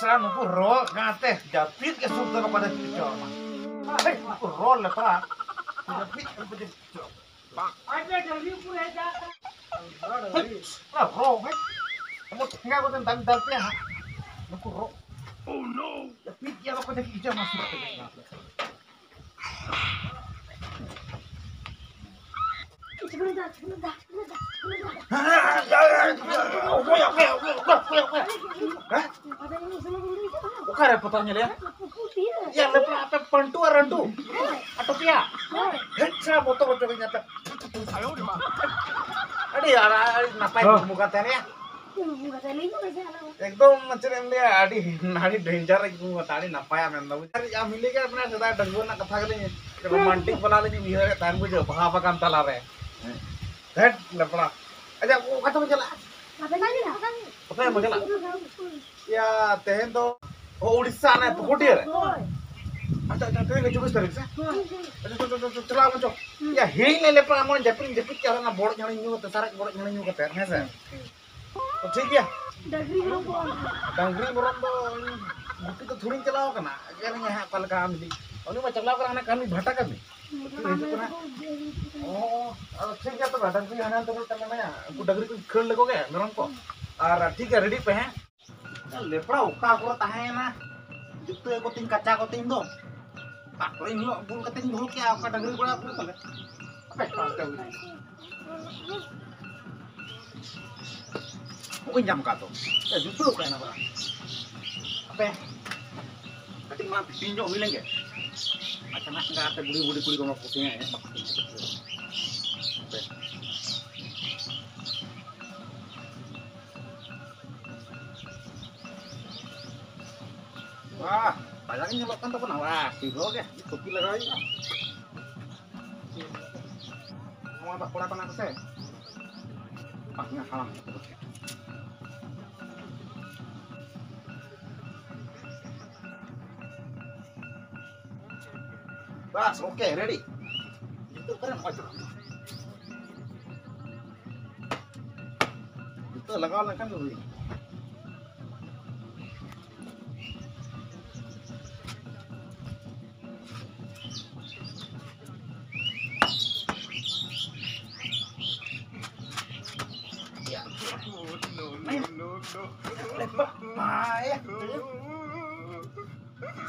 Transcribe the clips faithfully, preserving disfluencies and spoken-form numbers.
ᱥᱟᱞᱟ ᱱᱩᱠᱩ ᱨᱚ ᱠᱟᱛᱮ ᱡᱟᱹᱯᱤᱫ ᱜᱮ ᱥᱩᱠ ᱫᱚ ᱵᱟᱠᱚ ᱡᱟᱹᱯᱤᱫ ᱦᱚᱪᱚ ᱟᱢᱟ᱾ ᱦᱮᱭ, ᱱᱩᱠᱩ ᱨᱚ ᱞᱮᱯᱲᱟ ᱡᱟᱹᱯᱤᱫ ᱜᱮ ᱵᱟᱠᱚ ᱡᱟᱹᱯᱤᱫ ᱦᱚᱪᱚ ᱟᱢᱟ᱾ ᱦᱮᱭ, ᱥᱟᱞᱟ ᱨᱚ, ᱦᱮᱭ, ᱮᱢᱚᱱ ᱴᱷᱮᱸᱜᱟ ᱠᱚᱛᱮᱢ ᱫᱟᱞ, ᱫᱟᱞ ᱯᱮᱭᱟ ᱦᱟᱸᱜ᱾ ᱱᱩᱠᱩ ᱨᱚ ᱡᱟᱹᱯᱤᱫ ᱜᱮ ᱵᱟᱠᱚ ᱡᱟᱹᱯᱤᱫ ᱦᱚᱪᱚ ᱟᱢᱟ ᱥᱩᱠ ᱛᱮ᱾ ᱚᱠᱟᱨᱮ ᱯᱚᱛᱟᱢ ᱧᱮᱞᱮᱭᱟ? ᱭᱟ, ᱞᱮᱯᱲᱟ ᱟᱯᱮ ᱯᱟᱱᱴᱩ ᱟᱨ ᱨᱟᱱᱴᱩ᱾ ᱟᱴᱚᱠᱮᱭᱟ᱾ ᱦᱮᱡ ᱪᱷᱟ ᱵᱚᱛᱚᱨ ᱦᱚᱪᱚ ᱠᱟᱹᱧᱟ ᱯᱮ᱾ ᱟᱹᱰᱤ, ᱟᱹᱰᱤ ᱱᱟᱯᱟᱭ ᱦᱚᱸ᱾ ᱠᱩᱠᱢᱩ ᱠᱟᱱ ᱛᱟᱦᱮᱱᱟ᱾ ᱮᱠᱫᱚᱢ ᱪᱮᱫ ᱮᱢ ᱞᱟᱹᱭᱟ, ᱟᱹᱰᱤ, ᱟᱹᱰᱤ ᱰᱮᱧᱡᱟᱨ ᱠᱩᱠᱢᱩ ᱠᱟᱱ ᱛᱟᱦᱮᱱᱟ, ᱟᱹᱰᱤ ᱱᱟᱯᱟᱭᱟ ᱢᱮᱱᱫᱚ᱾ ᱟᱨ ᱟᱢ ᱦᱤᱞᱤ ᱜᱮ ᱢᱟᱱᱮ ᱥᱮᱫᱟᱭ ᱰᱟᱺᱜᱩᱣᱟᱹ ᱨᱮᱱᱟᱜ ᱠᱟᱛᱷᱟ ᱜᱮᱞᱤᱧ ᱨᱳᱢᱟᱱᱴᱤᱠ ᱵᱟᱞᱟ ᱞᱤᱧ ᱩᱭᱦᱟᱹᱨᱮᱫ ᱛᱟᱦᱮᱱ, ᱵᱩᱡᱷᱟᱹᱣ, ᱵᱟᱦᱟ ᱵᱟᱜᱟᱱ ᱛᱟᱞᱟᱨᱮ᱾ ᱦᱮᱸ᱾ ᱦᱮᱴ ᱞᱮᱯᱲᱟ᱾ ᱟᱪᱪᱷᱟ, ᱚᱠᱟ ᱛᱮᱵᱚᱱ ᱪᱟᱞᱟᱜᱼᱟ? ᱚᱠᱟ ᱛᱮᱵᱚᱱ ᱪᱟᱞᱟᱜᱼᱟ? ᱭᱟ, ᱛᱮᱦᱮᱧ ᱫᱚ, ᱚ, ᱩᱲᱤᱥᱥᱟ ᱨᱮ ᱯᱩᱠᱩᱴᱤᱭᱟᱹ ᱨᱮ? ᱦᱳᱭ᱾ ᱟᱪᱪᱷᱟ, ᱟᱪᱪᱷᱟ, ᱛᱮᱦᱮᱧ ᱫᱚ ᱪᱚᱵᱵᱤᱥ ᱛᱟᱹᱨᱤᱠᱷ ᱥᱮ? ᱦᱳᱭ᱾ ᱟᱪᱪᱷᱟ, ᱪᱚ, ᱪᱚ, ᱪᱚ, ᱪᱚ, ᱪᱟᱞᱟᱣ ᱵᱚᱱ ᱪᱚ᱾ ᱦᱩᱸ᱾ ᱭᱟ, ᱦᱤᱲᱤᱧ ᱞᱮ ᱞᱮᱯᱲᱟ, ᱢᱚᱱᱮ ᱡᱟᱹᱯᱤᱫ, ᱡᱟᱹᱯᱤᱫ ᱠᱮᱫ ᱚᱱᱟ ᱵᱚᱲᱚᱡ ᱡᱷᱟᱹᱲᱤ ᱧᱩ ᱠᱟᱛᱮ, ᱥᱟᱨᱮᱡ ᱵᱚᱲᱚᱡ ᱡᱷᱟᱹᱲᱤ ᱧᱩ ᱠᱟᱛᱮ, ᱦᱮᱸ ᱥᱮ? ᱛᱚ ᱴᱷᱤᱠ ᱜᱮᱭᱟ᱾ ᱰᱟᱝᱨᱤ ᱢᱮᱨᱚᱢ ᱠᱚ ᱵᱟᱝ? ᱰᱟᱝᱨᱤ ᱢᱮᱨᱚᱢ ᱫᱚ ᱜᱩᱯᱤ ᱫᱚ ᱛᱷᱩᱲᱤᱧ ᱪᱟᱞᱟᱣ ᱠᱟᱱᱟ᱾ ᱧᱮᱞᱮᱧ ᱦᱟᱸᱜ ᱚᱠᱟ ᱞᱮᱠᱟ ᱟᱢ ᱤᱫᱤ᱾ ᱩᱱᱤ ᱢᱟ ᱪᱟᱞᱟᱣ ᱠᱟᱱᱟ ᱦᱟᱱᱟ ᱠᱟᱹᱢᱤ, ᱵᱷᱟᱴᱟ ᱠᱟᱹᱢᱤ᱾ ᱦᱤᱡᱩᱜ ᱠᱟᱱᱟ᱾ ᱚ, ᱟᱫᱚ ᱴᱷᱤᱠ ᱜᱮᱭᱟ ᱛᱚᱵᱮ, ᱰᱟᱝᱨᱤ ᱦᱟᱱᱟ ᱱᱟᱛᱮ ᱠᱚ ᱢᱮᱱᱟᱭᱟ, ᱩᱱᱠᱩ ᱰᱟᱝᱨᱤ ᱠᱚᱧ ᱠᱷᱟᱹᱲ ᱞᱮᱠᱚ ᱜᱮ, ᱢᱮᱨᱚᱢ ᱠᱚ᱾ ᱟᱨ ᱴᱷᱤᱠ ᱜᱮᱭᱟ, ᱨᱮᱰᱤᱜ ᱯᱮ ᱦᱮᱸ᱾ ᱞᱮᱯᱲᱟ ᱚᱠᱟ ᱠᱚᱨᱮ ᱛᱟᱦᱮᱸᱭᱮᱱᱟ? ᱡᱩᱛᱟᱹ ᱠᱚᱛᱤᱧ, ᱠᱟᱪᱟ ᱠᱚᱛᱤᱧ ᱫᱚ᱾ ᱚᱠᱟ ᱠᱚᱨᱮ ᱤᱧ ᱦᱤᱞᱳᱜ ᱵᱩᱞ ᱠᱟᱛᱮᱧ ᱫᱚᱦᱚ ᱠᱮᱜᱼᱟ, ᱚᱠᱟ ᱰᱟᱝᱨᱤ ᱜᱚᱲᱟ ᱠᱚᱨᱮ ᱛᱟᱞᱮ? ᱦᱟᱯᱮ, ᱯᱟᱥᱴᱟ ᱦᱩᱭ ᱞᱮᱱ᱾ ᱵᱟᱹᱧ ᱧᱟᱢ ᱠᱟᱜ ᱫᱚ᱾ ᱮ, ᱡᱩᱛᱟᱹ ᱚᱠᱟᱭᱮᱱᱟ ᱵᱟᱲᱟ? ᱦᱟᱯᱮ, ᱠᱟᱹᱴᱤᱡ ᱢᱟ ᱯᱷᱤᱴᱤᱝ ᱧᱚᱜ ᱦᱩᱭ ᱞᱮᱱ ᱜᱮ᱾ ᱟᱪᱪᱷᱟ, ᱱᱟᱜ ᱮᱸᱜᱟ ᱟᱯᱮ ᱵᱩᱲᱦᱤ ᱵᱩᱲᱦᱤ ᱠᱩᱲᱤ ᱠᱚ ᱱᱚᱣᱟ ᱠᱚ ᱠᱩᱥᱤᱭᱟᱜᱼᱟ, ᱦᱮᱸ, ᱵᱟᱠᱚ ᱠᱩᱥᱤᱭᱟᱜᱼᱟ᱾ ᱦᱟᱯᱮ᱾ ᱵᱟᱦ, ᱠᱟᱡᱟᱠ ᱜᱮ ᱧᱮᱞᱚᱜ ᱠᱟᱱ ᱛᱟᱵᱚᱱᱟ᱾ ᱵᱟᱦ, ᱦᱤᱨᱳ ᱜᱮ, ᱴᱩᱯᱤ ᱞᱟᱜᱟᱣ ᱦᱩᱭᱩᱜᱼᱟ᱾ ᱱᱚᱣᱟ ᱫᱚ ᱠᱚᱲᱟ ᱠᱟᱱᱟ ᱠᱚ ᱥᱮ? ᱵᱟᱝ, ᱦᱟᱲᱟᱢ ᱠᱚ ᱫᱚ᱾ ᱵᱟᱥ, ᱳᱠᱮ, ᱨᱮᱰᱤ᱾ ᱱᱤᱛᱚᱜ ᱠᱟᱨᱮ ᱱᱚᱜᱼᱚᱭ ᱪᱟᱞᱟᱜ ᱢᱮ᱾ ᱱᱤᱛᱚᱜ ᱞᱟᱜᱟᱣ ᱞᱮᱱᱠᱷᱟᱱ ᱜᱮ ᱦᱩᱭ᱾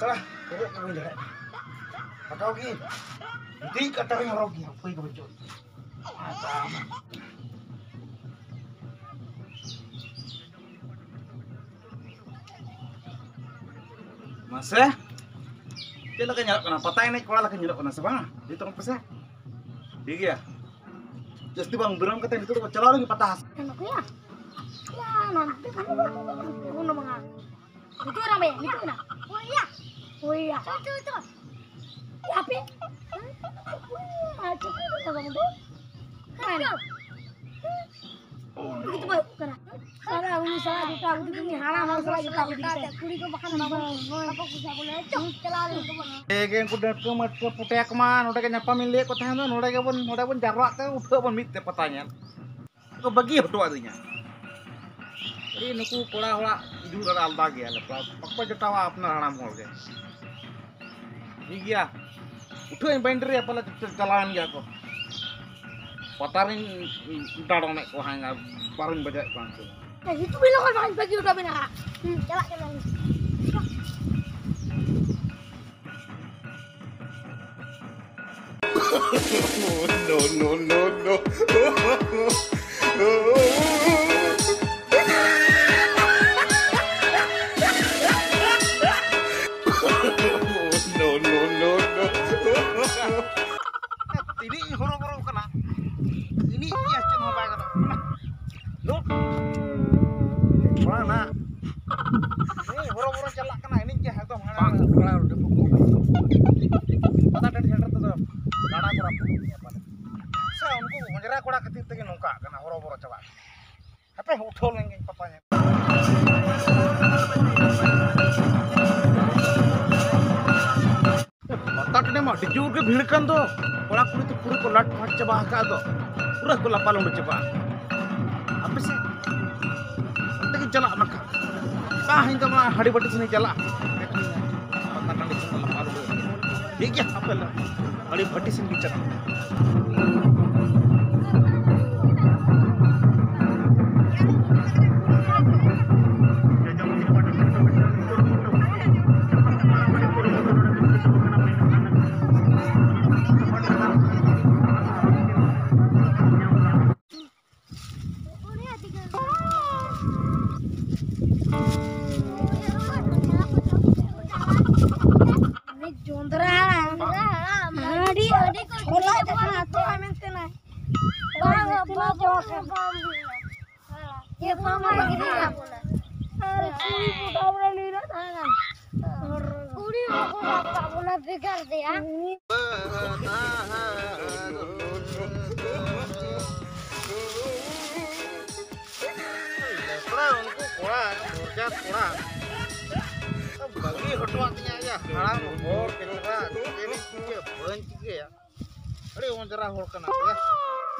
ᱪᱟᱞᱟ, ᱦᱚᱨᱚᱜ ᱜᱮ ᱵᱟᱹᱧ ᱫᱟᱲᱮᱭᱟᱜ ᱠᱟᱱᱟ᱾ ᱠᱟᱴᱟᱣ ᱜᱮ, ᱢᱤᱫᱴᱤᱡ ᱠᱟᱴᱟᱣ ᱤᱧ ᱦᱚᱨᱚᱜ ᱜᱮᱭᱟ, ᱩᱯᱟᱹᱭ ᱜᱮ ᱵᱟᱹᱪᱩᱜ᱾ ᱢᱟᱥᱮ, ᱪᱮᱫ ᱞᱮᱠᱟ ᱧᱮᱞᱚᱜ ᱠᱟᱱᱟ? ᱯᱟᱛᱟ ᱮᱱᱮᱡ ᱠᱚᱲᱟ ᱞᱮᱠᱟ ᱧᱮᱞᱚᱜ ᱠᱟᱱᱟ ᱥᱮ ᱵᱟᱝ? ᱞᱟᱹᱭ ᱛᱟᱵᱚᱱ ᱯᱮᱥᱮ᱾ ᱴᱷᱤᱠ ᱜᱮᱭᱟ, ᱡᱟᱹᱥᱛᱤ ᱵᱟᱝ ᱵᱤᱨᱚᱢ ᱠᱟᱛᱮ ᱱᱤᱛᱚᱜ ᱫᱚ ᱪᱟᱞᱟᱣ ᱞᱮᱱ ᱜᱮ ᱯᱟᱛᱟ ᱦᱟᱥᱟ᱾ ᱱᱩᱠᱩᱭᱟ? ᱭᱟ, ᱱᱚᱱᱛᱮ ᱠᱷᱚᱱ ᱫᱚ ᱵᱟᱝ ᱦᱩᱭᱩᱜᱼᱟ᱾ ᱱᱤᱛᱚᱜ ᱱᱟ ᱵᱮ, ᱱᱤᱛᱚᱜ ᱱᱟ᱾ ᱦᱳᱭᱟ᱾ ᱦᱳᱭᱟ᱾ ᱪᱚ, ᱪᱚ, ᱪᱚ᱾ ᱟᱯᱮ? ᱟᱨ ᱪᱮᱫ ᱠᱚ ᱞᱟᱹᱭ ᱛᱟᱵᱚᱱ ᱫᱚ? ᱦᱮᱸ᱾ ᱩᱱᱠᱩ ᱫᱚ ᱵᱟᱹᱱᱩᱜ ᱠᱟᱱᱟ᱾ ᱥᱟᱞᱟ ᱩᱱᱤ ᱥᱟᱞᱟ ᱡᱚᱴᱟᱣ ᱠᱟᱛᱮ ᱩᱱᱤ ᱦᱟᱲᱟᱢ ᱦᱚᱲ ᱥᱟᱞᱟ ᱡᱚᱴᱟᱣ ᱠᱟᱛᱮ ᱠᱩᱲᱤ ᱠᱚ ᱵᱟᱠᱷᱟᱱ ᱵᱟᱵᱚᱱ, ᱵᱟᱠᱚ ᱠᱩᱥᱤᱭᱟᱜ ᱵᱚᱞᱮ᱾ ᱪᱚ, ᱪᱟᱞᱟᱣ ᱞᱮᱱ ᱜᱮᱵᱚᱱ᱾ ᱮ ᱜᱮ ᱩᱱᱠᱩ ᱰᱟᱹᱴᱠᱟᱹ ᱢᱟᱹᱴᱠᱟᱹ ᱯᱚᱴᱮ ᱠᱚᱢᱟ, ᱱᱚᱰᱮ ᱜᱮ ᱧᱟᱯᱟᱢᱤᱧ ᱞᱟᱹᱭᱮᱫ ᱠᱚ ᱛᱟᱦᱮᱸ ᱫᱚ, ᱱᱚᱰᱮ ᱜᱮᱵᱚᱱ, ᱱᱚᱰᱮ ᱵᱚᱱ ᱡᱟᱨᱣᱟᱜ ᱛᱮ ᱩᱴᱷᱟᱹᱜ ᱟᱵᱚᱱ ᱢᱤᱫ ᱛᱮ ᱯᱟᱛᱟ ᱧᱮᱞ᱾ ᱠᱚ ᱵᱟᱹᱜᱤ ᱦᱚᱴᱚ ᱟᱹᱫᱤᱧᱟ᱾ ᱟᱹᱰᱤ ᱱᱩᱠᱩ ᱠᱚᱲᱟ ᱦᱚᱲᱟᱜ ᱡᱩᱞ ᱟᱞᱟᱫᱟ ᱜᱮᱭᱟ, ᱞᱮ ᱠᱚᱲᱟ ᱵᱟᱠᱚ ᱡᱚᱴᱟᱣᱟ ᱟᱯᱱᱟᱨ ᱦᱟᱲᱟᱢ ᱦᱚᱲ ᱜᱮ᱾ ᱴᱷᱤᱠ ᱜᱮᱭᱟ, ᱩᱴᱷᱟᱹᱜ ᱟᱹᱧ ᱵᱟᱹᱧ ᱰᱮᱨᱮᱭᱟ, ᱯᱟᱞᱮ ᱪᱟᱞᱟᱣᱮᱱ ᱜᱮᱭᱟ ᱠᱚ᱾ ᱯᱟᱛᱟ ᱨᱤᱧ ᱰᱟᱲᱚᱢᱮᱫ ᱠᱚᱣᱟ ᱦᱟᱸᱜ, ᱟᱨ ᱵᱟᱨᱚᱧ ᱵᱟᱡᱟᱣᱮᱫ ᱠᱚᱣᱟ ᱩᱱᱠᱩ᱾ ᱦᱤᱡᱩᱜ ᱵᱤᱱ ᱞᱚᱜᱚᱱ, ᱵᱟᱠᱷᱟᱱ ᱵᱟᱹᱜᱤ ᱦᱚᱴᱚ ᱵᱤᱱᱟ ᱦᱟᱸᱜ᱾ ᱦᱩᱸ, ᱪᱟᱞᱟᱜ ᱠᱟᱱᱟ ᱞᱤᱧ᱾ No, no, no, no. No, no, no, no. ᱛᱤᱱᱟᱹᱜ ᱤᱧ ᱦᱚᱨᱚᱵᱚᱨᱚᱜ ᱠᱟᱱᱟ, ᱤᱱᱟᱹᱜ ᱜᱮ ᱪᱮᱫ ᱦᱚᱸ ᱵᱟᱭ ᱜᱟᱱᱚᱜ ᱠᱟᱱᱟ᱾ ᱫᱩ᱾ ᱛᱷᱚᱲᱟ ᱱᱟ᱾ ᱤᱧ ᱦᱚᱨᱚᱵᱚᱨᱚ ᱪᱟᱞᱟᱜ ᱠᱟᱱᱟ, ᱤᱱᱟᱹᱜ ᱜᱮ ᱮᱠᱫᱚᱢ ᱦᱟᱱᱟ ᱵᱟᱝ᱾ ᱯᱟᱛᱟ ᱴᱟᱺᱰᱤ ᱥᱮᱴᱮᱨ ᱛᱮᱫᱚ ᱜᱟᱰᱟ ᱠᱚ ᱨᱟᱹᱯᱩᱫ ᱤᱫᱤᱧᱟ ᱯᱟᱞᱮ᱾ ᱥᱮ ᱩᱱᱠᱩ ᱚᱸᱡᱽᱨᱟ ᱠᱚᱲᱟ ᱠᱷᱟᱹᱛᱤᱨ ᱛᱮᱜᱮ ᱱᱚᱝᱠᱟᱜ ᱠᱟᱱᱟ, ᱦᱚᱨᱚᱵᱚᱨᱚ ᱪᱟᱵᱟᱜ ᱠᱟᱱᱟ᱾ ᱦᱟᱯᱮ ᱩᱴᱷᱟᱹᱣ ᱞᱮᱱ ᱜᱤᱧ ᱯᱟᱛᱟ ᱧᱮᱞ᱾ ᱯᱟᱛᱟ ᱴᱟᱺᱰᱤ ᱢᱟ ᱟᱹᱰᱤ ᱡᱳᱨ ᱜᱮ ᱵᱷᱤᱲ ᱠᱟᱱ ᱫᱚ᱾ ᱠᱚᱲᱟ ᱠᱩᱲᱤ ᱛᱮ ᱯᱩᱨᱟᱹ ᱠᱚ ᱞᱟᱴ ᱯᱷᱟᱴ ᱪᱟᱵᱟ ᱟᱠᱟᱫ ᱫᱚ᱾ ᱯᱩᱨᱟᱹ ᱠᱚ ᱞᱟᱯᱟ ᱞᱩᱸᱰᱟᱹ ᱪᱟᱵᱟ᱾ ᱟᱯᱮ ᱥᱮᱫ ᱚᱱᱛᱮ ᱜᱮ ᱪᱟᱞᱟᱜ ᱵᱟᱠᱷᱟᱱ᱾ ᱵᱟᱝ, ᱤᱧ ᱫᱚ ᱚᱱᱟ ᱦᱟᱹᱲᱤ ᱵᱟᱹᱴᱤ ᱥᱮᱱ ᱤᱧ ᱪᱟᱞᱟᱜᱼᱟ᱾ ᱯᱟᱛᱟ ᱴᱟᱺᱰᱤ ᱥᱮᱱ ᱫᱚ ᱞᱟᱯᱟ ᱞᱩᱸᱰᱟᱹ᱾ ᱴᱷᱤᱠ ᱜᱮᱭᱟ, ᱟᱯᱮ ᱞᱟᱹᱜᱤᱫ ᱟᱹᱰᱤ ᱵᱷᱟᱹᱴᱤ ᱥᱮᱱ ᱜᱮ ᱪᱟᱞᱟᱜ᱾ ᱛᱤᱱᱟᱹᱜ ᱡᱚᱢ ᱠᱟᱱᱟ? ᱪᱮᱫ ᱦᱚᱸ ᱵᱟᱝ ᱜᱤᱫᱽᱨᱟᱹ ᱵᱚᱞᱮ᱾ ᱟᱨ ᱠᱩᱲᱤ ᱠᱚ ᱰᱟᱵᱨᱟ ᱞᱤᱨᱟ ᱛᱟᱦᱮᱸ ᱠᱟᱱ᱾ ᱠᱩᱲᱤ ᱦᱚᱸ ᱠᱚ ᱰᱟᱵᱨᱟ ᱵᱚᱞᱮ ᱵᱷᱮᱜᱟᱨ ᱫᱮᱭᱟ᱾ ᱠᱚᱲᱟ, ᱩᱱᱠᱩ ᱠᱚᱲᱟ, ᱵᱚᱨᱡᱟᱛ ᱠᱚᱲᱟ, ᱵᱟᱹᱜᱤ ᱦᱚᱴᱚᱣᱟᱫ ᱛᱤᱧᱟ ᱭᱟ, ᱦᱟᱲᱟᱢ ᱦᱚᱲ ᱠᱟᱱᱟ, ᱪᱮᱫ ᱤᱧ ᱪᱤᱠᱟᱹᱭᱟ, ᱵᱟᱹᱧ ᱪᱤᱠᱟᱹᱭᱟ᱾ ᱟᱹᱰᱤ ᱚᱸᱡᱽᱨᱟ ᱦᱚᱲ ᱠᱟᱱᱟ ᱯᱮ᱾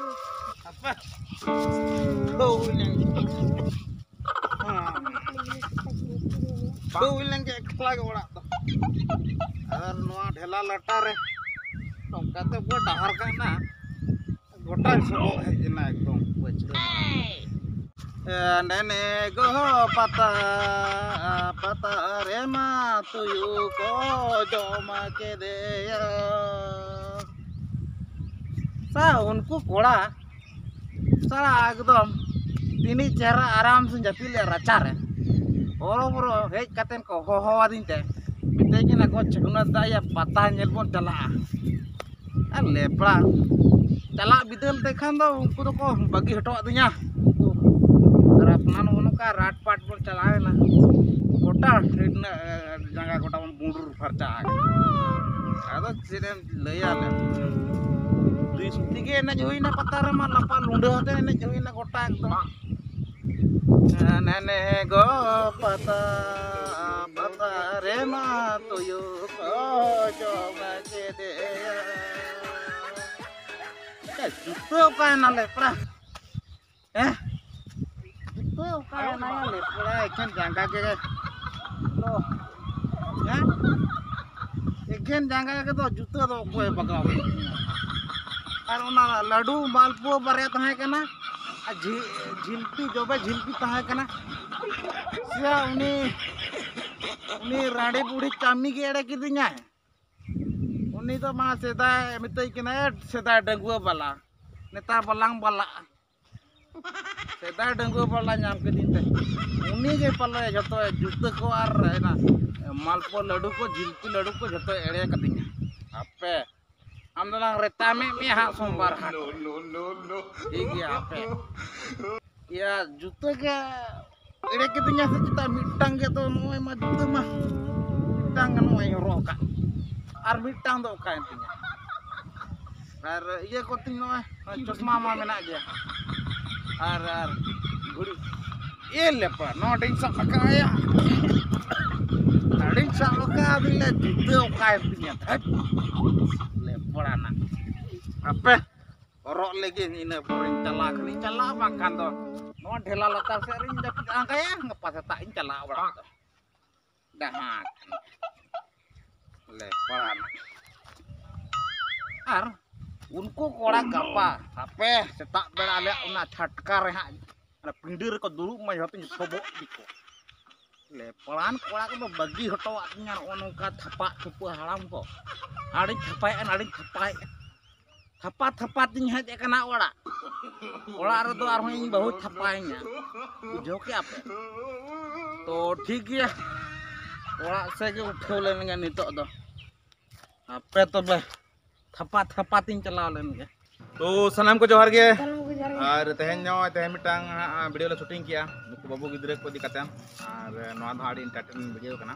ᱟᱯᱮ᱾ ᱵᱟᱹᱦᱩ ᱦᱩᱭ ᱞᱮᱱ ᱜᱮ᱾ ᱦᱮᱸ᱾ ᱵᱟᱹᱦᱩ ᱦᱩᱭ ᱞᱮᱱ ᱜᱮ ᱮᱠᱞᱟ ᱜᱮ ᱚᱲᱟᱜ ᱫᱚ᱾ ᱟᱨ ᱱᱚᱣᱟ ᱰᱷᱮᱞᱟ ᱞᱟᱴᱟ ᱨᱮ ᱱᱚᱝᱠᱟ ᱛᱮ ᱚᱠᱚᱭ ᱰᱟᱦᱟᱨ ᱠᱟᱱᱟ? ᱜᱚᱴᱟ ᱥᱚᱵᱚᱜ ᱦᱮᱡ ᱮᱱᱟ ᱮᱠᱫᱚᱢ ᱯᱟᱹᱪᱷᱞᱟᱹ᱾ ᱮ, ᱱᱮᱱᱮ ᱜᱚ ᱯᱟᱛᱟ, ᱯᱟᱛᱟ ᱨᱮᱢᱟ ᱛᱩᱭᱩ ᱠᱚ ᱡᱚᱢ ᱠᱮᱫᱮᱭᱟ᱾ ᱥᱟ, ᱩᱱᱠᱩ ᱠᱚᱲᱟ ᱥᱟᱞᱟ ᱮᱠᱫᱚᱢ ᱛᱤᱱᱤᱡ ᱪᱮᱦᱨᱟ ᱟᱨᱟᱢ ᱥᱮ ᱡᱟᱹᱯᱤᱫ ᱞᱮᱫ ᱨᱟᱪᱟᱨᱮ, ᱦᱚᱨᱚ ᱵᱚᱨᱚ ᱦᱮᱡ ᱠᱟᱛᱮ ᱠᱚ ᱦᱚᱦᱚ ᱟᱹᱫᱤᱧ ᱛᱮ, ᱢᱤᱛᱟᱹᱧ ᱠᱟᱱᱟ ᱠᱚ, "ᱪᱷᱟᱹᱜᱩᱱᱟ ᱫᱟ ᱭᱟ, ᱯᱟᱛᱟ ᱧᱮᱞ ᱵᱚᱱ ᱪᱟᱞᱟᱜᱼᱟ᱾" ᱟᱨ ᱞᱮᱯᱲᱟ ᱪᱟᱞᱟᱜ ᱵᱤᱫᱟᱹᱞ ᱛᱮ ᱠᱷᱟᱱ ᱫᱚ ᱩᱱᱠᱩ ᱫᱚᱠᱚ ᱵᱟᱹᱜᱤ ᱦᱚᱴᱚᱣᱟᱫᱤᱧᱟ᱾ ᱟᱨ ᱟᱯᱱᱟᱨ ᱱᱚᱜᱼᱚ ᱱᱚᱝᱠᱟ ᱨᱟᱴ ᱯᱟᱴ ᱵᱚᱱ ᱪᱟᱞᱟᱣᱮᱱᱟ, ᱜᱚᱴᱟ ᱴᱷᱤᱴᱱᱟᱹ ᱡᱟᱸᱜᱟ ᱜᱚᱴᱟ ᱵᱚᱱ ᱵᱩᱸᱰᱨᱩ ᱯᱷᱟᱨᱪᱟ ᱟᱠᱟᱱᱟ᱾ ᱟᱫᱚ ᱪᱮᱫ ᱮᱢ ᱞᱟᱹᱭᱟ ᱞᱮ, ᱛᱤᱥ ᱛᱮᱜᱮ ᱮᱱᱮᱡ ᱦᱩᱭᱱᱟ ᱯᱟᱛᱟ ᱨᱮᱢᱟ, ᱞᱟᱯᱟ ᱞᱩᱸᱰᱟᱹ ᱟᱛᱮ ᱮᱱᱮᱡ ᱦᱩᱭᱱᱟ ᱜᱚᱴᱟ ᱮᱠᱫᱚᱢ᱾ ᱱᱮᱱᱮ ᱜᱚ ᱯᱟᱛᱟ, ᱯᱟᱛᱟ ᱨᱮᱢᱟ ᱛᱩᱭᱩ ᱠᱚ ᱡᱚᱢ ᱠᱮᱫᱮᱭᱟ᱾ ᱮ, ᱡᱩᱛᱟᱹ ᱚᱠᱟᱭᱮᱱᱟ ᱞᱮᱯᱲᱟ? ᱦᱮᱸ? ᱡᱩᱛᱟᱹ ᱚᱠᱟᱭᱮᱱᱟ ᱞᱮᱯᱲᱟ? ᱮᱠᱷᱮᱱ ᱡᱟᱸᱜᱟ ᱜᱮ ᱫᱚ, ᱦᱮᱸ? ᱮᱠᱷᱮᱱ ᱡᱟᱸᱜᱟ ᱜᱮ ᱫᱚ ᱡᱩᱛᱟᱹ ᱫᱚ ᱚᱠᱚᱭᱮ ᱵᱟᱜᱟᱣ ᱠᱮᱫ ᱛᱤᱧᱟ? ᱟᱨ ᱚᱱᱟ ᱞᱟᱹᱰᱩ ᱢᱟᱞᱯᱩᱣᱟᱹ ᱵᱟᱨᱭᱟ ᱛᱟᱦᱮᱸ ᱠᱟᱱᱟ, ᱟᱨ ᱡᱷᱤ-, ᱡᱷᱤᱞᱯᱤ, ᱡᱚᱵᱮ ᱡᱷᱤᱞᱯᱤ ᱛᱟᱦᱮᱸ ᱠᱟᱱᱟ᱾ ᱥᱮᱭᱟ ᱩᱱᱤ, ᱩᱱᱤ ᱨᱟᱸᱰᱤ ᱵᱩᱲᱦᱤ ᱪᱟᱢᱤ ᱜᱮ ᱮᱲᱮ ᱠᱤᱫᱤᱧᱟᱭ᱾ ᱩᱱᱤ ᱫᱚ ᱢᱟ ᱥᱮᱫᱟᱭ ᱢᱮᱛᱟᱹᱧ ᱠᱟᱱᱟᱭ, ᱥᱮᱫᱟᱭ ᱰᱟᱺᱜᱩᱣᱟᱹ ᱵᱟᱞᱟ, ᱱᱮᱛᱟᱨ ᱵᱟᱞᱟᱝ ᱵᱟᱞᱟᱜᱼᱟ᱾ ᱥᱮᱫᱟᱭ ᱰᱟᱺᱜᱩᱣᱟᱹ ᱵᱟᱞᱟ ᱧᱟᱢ ᱠᱤᱫᱤᱧ ᱛᱮ, ᱩᱱᱤ ᱜᱮ ᱯᱟᱞᱮ ᱡᱷᱚᱛᱚ ᱡᱩᱛᱟᱹ ᱠᱚ ᱟᱨ ᱚᱱᱟ ᱢᱟᱞᱯᱩᱣᱟᱹ ᱞᱟᱹᱰᱩ ᱠᱚ, ᱡᱷᱤᱞᱯᱤ ᱞᱟᱹᱰᱩ ᱠᱚ ᱡᱷᱚᱛᱚᱭ ᱮᱲᱮ ᱠᱟᱫᱤᱧᱟ᱾ ᱟᱯᱮ ᱟᱢ ᱫᱚᱞᱟᱝ ᱨᱮᱛᱟ ᱢᱮᱫ ᱢᱮᱭᱟ ᱦᱟᱸᱜ ᱥᱳᱢᱵᱟᱨ ᱦᱟᱴ᱾ ᱴᱷᱤᱠ ᱜᱮᱭᱟ, ᱟᱯᱮ᱾ ᱤᱭᱟᱹ, ᱡᱩᱛᱟᱹ ᱜᱮ ᱮᱲᱮ ᱠᱤᱫᱤᱧᱟ ᱥᱮ ᱪᱮᱛᱟ? ᱢᱤᱫᱴᱟᱝ ᱜᱮ ᱛᱚ ᱱᱚᱜᱼᱚᱭ ᱢᱟ ᱡᱩᱛᱟᱹ ᱢᱟ ᱢᱤᱫᱴᱟᱝ ᱜᱮ ᱱᱚᱜᱼᱚᱭ ᱦᱚᱨᱚᱜ ᱟᱠᱟᱫ, ᱟᱨ ᱢᱤᱫᱴᱟᱝ ᱫᱚ ᱚᱠᱟᱭᱮᱱ ᱛᱤᱧᱟ? ᱟᱨ ᱤᱭᱟᱹ ᱠᱚ ᱛᱤᱧ ᱱᱚᱜᱼᱚᱭ ᱪᱚᱥᱢᱟ ᱢᱟ ᱢᱮᱱᱟᱜ ᱜᱮᱭᱟ᱾ ᱟᱨ ᱟᱨ ᱜᱷᱩᱲᱤ ᱮ ᱞᱮᱯᱟ, ᱱᱚᱣᱟ ᱰᱤᱧ ᱥᱟᱵ ᱟᱠᱟᱫᱼᱟ᱾ ᱟᱹᱰᱤᱧ ᱥᱟᱵ ᱟᱠᱟᱫ ᱟᱫᱚᱧ ᱞᱟᱹᱭᱟ, ᱡᱩᱛᱟᱹ ᱚᱠᱟᱭᱮᱱ ᱛᱤᱧᱟ? ᱫᱷᱟᱹᱴ᱾ ᱞᱮᱯᱲᱟᱱᱟ᱾ ᱦᱟᱯᱮ, ᱦᱚᱨᱚᱜ ᱞᱮᱜᱤᱧ, ᱤᱱᱟᱹ ᱯᱚᱨᱮᱧ ᱪᱟᱞᱟᱜ ᱠᱷᱟᱱᱤᱧ ᱪᱟᱞᱟᱜᱼᱟ, ᱵᱟᱝᱠᱷᱟᱱ ᱫᱚ ᱱᱚᱣᱟ ᱰᱷᱮᱞᱟ ᱞᱟᱛᱟᱨ ᱥᱮᱫ ᱨᱤᱧ ᱡᱟᱹᱯᱤᱫ ᱟᱸᱜᱟᱭᱟ, ᱜᱟᱯᱟ ᱥᱮᱛᱟᱜ ᱤᱧ ᱪᱟᱞᱟᱜᱼᱟ ᱚᱲᱟᱜ ᱫᱚ᱾ ᱰᱟᱦᱟᱜ᱾ ᱞᱮᱯᱲᱟᱱᱟ᱾ ᱟᱨ ᱩᱱᱠᱩ ᱠᱚᱲᱟ ᱜᱟᱯᱟ, ᱦᱟᱯᱮ, ᱥᱮᱛᱟᱜ ᱵᱮᱲᱟ ᱟᱞᱮᱭᱟᱜ ᱚᱱᱟ ᱪᱷᱟᱴᱠᱟ ᱨᱮ ᱦᱟᱸᱜ, ᱚᱱᱟ ᱯᱤᱸᱰᱟᱹ ᱨᱮᱠᱚ ᱫᱩᱲᱩᱵ ᱢᱟ, ᱡᱷᱚᱛᱚᱧ ᱥᱚᱵᱚᱜ ᱤᱫᱤ ᱠᱚᱣᱟ᱾ ᱞᱮᱯᱲᱟᱱ ᱠᱚᱲᱟ ᱠᱚᱫᱚ ᱵᱟᱹᱜᱤ ᱦᱚᱴᱚᱣᱟᱫ ᱛᱤᱧᱟ ᱱᱚᱜᱼᱚ ᱱᱚᱝᱠᱟ ᱛᱷᱟᱯᱟᱜ ᱛᱷᱩᱯᱟᱹ ᱦᱟᱲᱟᱢ ᱠᱚ᱾ ᱟᱹᱰᱤᱧ ᱛᱷᱟᱯᱟᱭᱮᱫᱼᱟ, ᱟᱹᱰᱤᱧ ᱛᱷᱟᱯᱟᱭᱮᱫᱼᱟ᱾ ᱛᱷᱟᱯᱟ ᱛᱷᱟᱯᱟ ᱛᱤᱧ ᱦᱮᱡ ᱟᱠᱟᱱᱟ ᱚᱲᱟᱜ᱾ ᱚᱲᱟᱜ ᱨᱮᱫᱚ ᱟᱨᱦᱚᱸ ᱤᱧ ᱵᱟᱹᱦᱩ ᱛᱷᱟᱯᱟᱭᱤᱧᱟ᱾ ᱵᱩᱡᱷᱟᱹᱣ ᱠᱮᱜᱼᱟ ᱯᱮ? ᱛᱚ ᱴᱷᱤᱠ ᱜᱮᱭᱟ, ᱚᱲᱟᱜ ᱥᱮᱫ ᱜᱮ ᱩᱴᱷᱟᱹᱣ ᱞᱮᱱ ᱜᱮ ᱱᱤᱛᱚᱜ ᱫᱚ᱾ ᱟᱯᱮ ᱛᱚᱵᱮ, ᱛᱷᱟᱯᱟ ᱛᱷᱟᱯᱟ ᱛᱤᱧ ᱪᱟᱞᱟᱣ ᱞᱮᱱ ᱜᱮ᱾ ᱛᱚ ᱥᱟᱱᱟᱢ ᱠᱚ ᱡᱚᱦᱟᱨ ᱜᱮ᱾ ᱥᱟᱱᱟᱢ ᱠᱚ ᱡᱚᱦᱟᱨ ᱜᱮ᱾ ᱟᱨ ᱛᱮᱦᱮᱧ ᱱᱚᱜᱼᱚᱭ ᱛᱮᱦᱮᱧ ᱢᱤᱫᱴᱟᱝ ᱦᱟᱸᱜ ᱵᱷᱤᱰᱤᱭᱳ ᱞᱮ ᱥᱩᱴᱤᱝ ᱠᱮᱜᱼᱟ ᱱᱩᱠᱩ ᱵᱟᱹᱵᱩ ᱜᱤᱫᱽᱨᱟᱹ ᱠᱚ ᱤᱫᱤ ᱠᱟᱛᱮ᱾ ᱟᱨ ᱱᱚᱣᱟ ᱫᱚ ᱟᱹᱰᱤ ᱮᱱᱴᱟᱨᱴᱮᱱ ᱵᱷᱤᱰᱤᱭᱳ ᱠᱟᱱᱟ᱾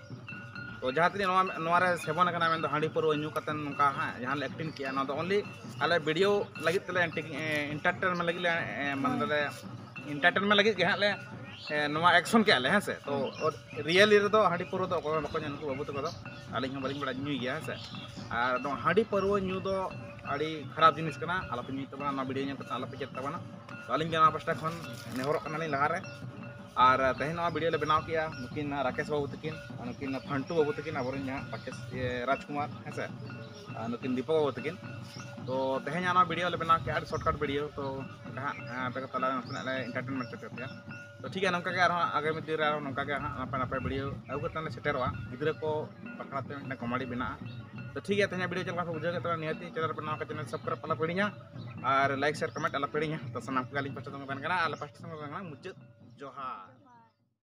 ᱛᱚ ᱡᱟᱦᱟᱸ ᱛᱤᱱᱟᱹᱜ ᱱᱚᱣᱟ, ᱱᱚᱣᱟ ᱨᱮ ᱥᱮᱵᱚᱱ ᱟᱠᱟᱱᱟ, ᱢᱮᱱᱫᱚ ᱦᱟᱺᱰᱤ ᱯᱟᱹᱨᱣᱟᱹ ᱧᱩ ᱠᱟᱛᱮ ᱱᱚᱝᱠᱟ ᱦᱟᱸᱜ ᱡᱟᱦᱟᱸ ᱞᱮ ᱮᱠᱴᱤᱝ ᱠᱮᱜᱼᱟ, ᱱᱚᱣᱟ ᱫᱚ ᱚᱱᱞᱤ ᱟᱞᱮ ᱵᱷᱤᱰᱤᱭᱳ ᱞᱟᱹᱜᱤᱫ ᱛᱮᱞᱮ ᱮᱱᱴᱤ-, ᱮ, ᱮᱱᱴᱟᱨᱴᱮᱱᱢᱮᱱᱴ ᱞᱟᱹᱜᱤᱫ ᱞᱮ, ᱮ, ᱢᱟᱱᱮ ᱞᱮ ᱮᱱᱴᱟᱨᱴᱮᱱᱢᱮᱱᱴ ᱞᱟᱹᱜᱤᱫ ᱜᱮ ᱦᱟᱸᱜ ᱞᱮ, ᱮ, ᱱᱚᱣᱟ ᱮᱠᱥᱚᱱ ᱠᱮᱜᱼᱟ ᱞᱮ, ᱦᱮᱸ ᱥᱮ? ᱛᱚ ᱨᱤᱭᱮᱞᱤ ᱨᱮᱫᱚ ᱦᱟᱺᱰᱤ ᱯᱟᱹᱨᱣᱟᱹ ᱫᱚ ᱚᱠᱚᱭ ᱦᱚᱸ ᱵᱟᱠᱚ ᱧᱩ, ᱱᱩᱠᱩ ᱵᱟᱹᱵᱩ ᱛᱟᱠᱚ ᱫᱚ᱾ ᱟᱹᱞᱤᱧ ᱦᱚᱸ ᱵᱟᱹᱞᱤᱧ ᱵᱟᱲᱟᱭ, ᱧᱩᱭ ᱜᱮᱭᱟ, ᱦᱮᱸ ᱥᱮ? ᱟᱨ ᱱᱚᱣᱟ ᱦᱟᱺᱰᱤ ᱯᱟᱹᱨᱣᱟᱹ ᱧᱩ ᱫᱚ ᱟᱹᱰᱤ ᱠᱷᱟᱨᱟᱯ ᱡᱤᱱᱤᱥ ᱠᱟᱱᱟ, ᱟᱞᱚᱯᱮ ᱧᱩᱭ ᱛᱟᱵᱚᱱᱟ, ᱱᱚᱣᱟ ᱵᱷᱤᱰᱤᱭᱳ ᱧᱮᱞ ᱠᱟᱛᱮ ᱟᱞᱚᱯᱮ ᱪᱮᱫ ᱛᱟᱵᱚᱱᱟ᱾ ᱛᱚ ᱟᱹᱞᱤᱧ ᱜᱮ ᱱᱚᱣᱟ ᱯᱟᱥᱴᱟ ᱠᱷᱚᱱ ᱱᱮᱦᱚᱨᱚᱜ ᱠᱟᱱᱟᱞᱤᱧ ᱞᱟᱦᱟᱨᱮ᱾ ᱟᱨ ᱛᱮᱦᱮᱧ ᱱᱚᱣᱟ ᱵᱷᱤᱰᱤᱭᱳ ᱞᱮ ᱵᱮᱱᱟᱣ ᱠᱮᱜᱼᱟ ᱱᱩᱠᱤᱱ ᱨᱟᱠᱮᱥ ᱵᱟᱹᱵᱩ ᱛᱟᱹᱠᱤᱱ ᱟᱨ ᱱᱩᱠᱤᱱ ᱯᱷᱟᱱᱴᱩ ᱵᱟᱹᱵᱩ ᱛᱟᱹᱠᱤᱱ, ᱟᱵᱚᱨᱮᱱ ᱡᱟᱦᱟᱸ ᱨᱟᱠᱮᱥ, ᱤᱭᱟᱹ, ᱨᱟᱡᱽᱠᱩᱢᱟᱨ, ᱦᱮᱸ ᱥᱮ, ᱟᱨ ᱱᱩᱠᱤᱱ ᱫᱤᱯᱚᱠ ᱵᱟᱹᱵᱩ ᱛᱟᱹᱠᱤᱱ᱾ ᱛᱚ ᱛᱮᱦᱮᱧ ᱱᱚᱣᱟ ᱵᱷᱤᱰᱤᱭᱳ ᱞᱮ ᱵᱮᱱᱟᱣ ᱠᱮᱜᱼᱟ, ᱟᱹᱰᱤ ᱥᱚᱨᱴᱠᱟᱴ ᱵᱷᱤᱰᱤᱭᱳ᱾ ᱛᱚ ᱚᱱᱠᱟ ᱦᱟᱸᱜ, ᱟᱯᱮ ᱠᱚ ᱛᱟᱞᱟ ᱨᱮ ᱱᱟᱥᱮᱱᱟᱜ ᱞᱮ ᱮᱱᱴᱟᱨᱴᱮᱱᱢᱮᱱᱴ ᱦᱚᱪᱚ ᱯᱮᱭᱟ᱾ ᱛᱚ ᱴᱷᱤᱠ ᱜᱮᱭᱟ, ᱱᱚᱝᱠᱟ ᱜᱮ ᱟᱨᱦᱚᱸ ᱟᱜᱟᱢᱤ ᱫᱤᱱ ᱨᱮ ᱟᱨᱦᱚᱸ ᱱᱚᱝᱠᱟ ᱜᱮ ᱦᱟᱸᱜ ᱱᱟᱯᱟᱭ ᱱᱟᱯᱟᱭ ᱵᱷᱤᱰᱤᱭᱳ ᱟᱹᱜᱩ ᱠᱟᱛᱮ ᱞᱮ ᱥᱮᱴᱮᱨᱚᱜᱼᱟ᱾ ᱜᱤᱫᱽᱨᱟᱹ ᱠᱚ ᱵᱟᱠᱷᱨᱟ ᱛᱮ ᱢᱤᱫᱴᱟᱝ ᱠᱚᱢᱮᱰᱤ ᱢᱮᱱᱟᱜᱼᱟ᱾ ᱛᱚ ᱴᱷᱤᱠ ᱜᱮᱭᱟ, ᱛᱮᱦᱮᱧᱟᱜ ᱵᱷᱤᱰᱤᱭᱳ ᱪᱮᱫ ᱞᱮᱠᱟ ᱯᱮ ᱵᱩᱡᱷᱟᱹᱣ ᱠᱮᱫ ᱛᱟᱵᱚᱱᱟ? ᱱᱤᱦᱟᱹᱛᱤ ᱪᱮᱱᱮᱞ ᱨᱮ ᱯᱮ ᱱᱟᱣᱟ ᱠᱷᱟᱱ ᱪᱮᱱᱮᱞ ᱥᱟᱵᱥᱠᱨᱟᱭᱤᱵ ᱟᱞᱚ ᱯᱮ ᱦᱤᱲᱤᱧᱟ, ᱟᱨ ᱞᱟᱭᱤᱠ, ᱥᱮᱭᱟᱨ, ᱠᱚᱢᱮᱱᱴ ᱟᱞᱚ ᱯᱮ ᱦᱤᱲᱤᱧᱟ᱾ ᱛᱚ ᱥᱟᱱᱟᱢ ᱠᱚᱜᱮ ᱟᱹᱞᱤᱧ ᱯᱟᱥᱴᱟ ᱛᱮ ᱢᱮᱛᱟᱵᱚᱱ ᱠᱟᱱᱟ, ᱟᱞᱮ ᱯᱟᱥᱴᱟ ᱛᱮ ᱢᱮᱛᱟᱵᱚᱱ ᱠᱟᱱᱟ ᱢᱩᱪᱟᱹᱫ ᱡᱚᱦᱟᱨ᱾